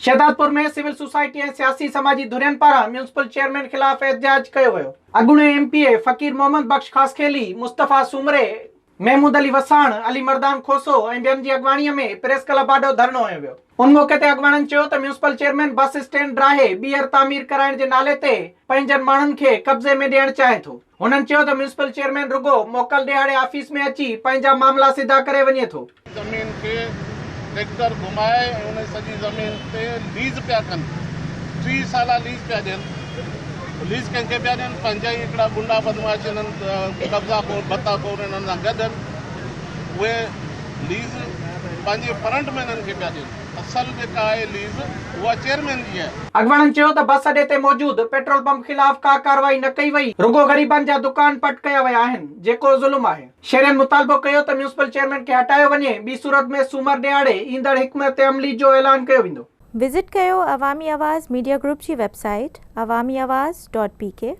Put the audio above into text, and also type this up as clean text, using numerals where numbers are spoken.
Shahdadpur ۾ civil society ۽ سياسي سماجي ڌرين پاران ميونسپل چيئرمين خلاف احتجاج ڪيو ويو. اڳوڻي M P A Faqir Muhammad Bakhsh Khaskheli, Mustafa Soomro, Mehmood Ali Wassan, Ali Mardan Khoso ۽ ٻين جي اڳواڻي ۾ پريس ڪلب آڏو ڌرڻو هنيو ويو. ان موقعي تي اڳواڻن چيو ته ميونسپل چيئرمين بس اسٽينڊ ڊاهي ٻيهر تعمير ڪرائڻ جي نالي تي پنهنجن ماڻهن کي قبضي ۾ ڏيڻ چاهي ٿو. هنن چيو ته ميونسپل چيئرمين رڳو موڪل ڏهاڙي آفيس ۾ اچي پنهنجا معاملا سڌا ڪري وڃي ٿو. زمين کي ٽريڪٽر گهمائي ۽ ان سڄي زمين تي ليز پيا ڪن 30 سالا ليز پيا ڏين ليز ڪنهن کي پيا ڏين پنهنجا ئي هڪڙا گنڊا بدمعاش انهن قبضا خور ڀتا خور انهن سان گڏ آهن اهي ليز پنهنجي فرنٽ مينن کي پيا ڏين اصل جيڪا آهي ليز اها چيئرمين جي آهي. اڳواڻن چيو ته بس اڏي تي موجود پيٽرول پمپ خلاف ڪا ڪارروائي نه ڪئي وئي رڳو غريبن جا دڪان پٽ ڪيا ويا آهن جيڪو ظلم آهي. شهرين مطالبو ڪيو ته ميونسپل چيئرمين کي هٽايو وڃي ٻي صورت ۾ سومر ڏهاڙي ايندڙ حڪمت عملي جو اعلان ڪيو ويندو. وزٽ ڪيو عوامي آواز ميڊيا گروپ جي website Awami Awaz dot P K.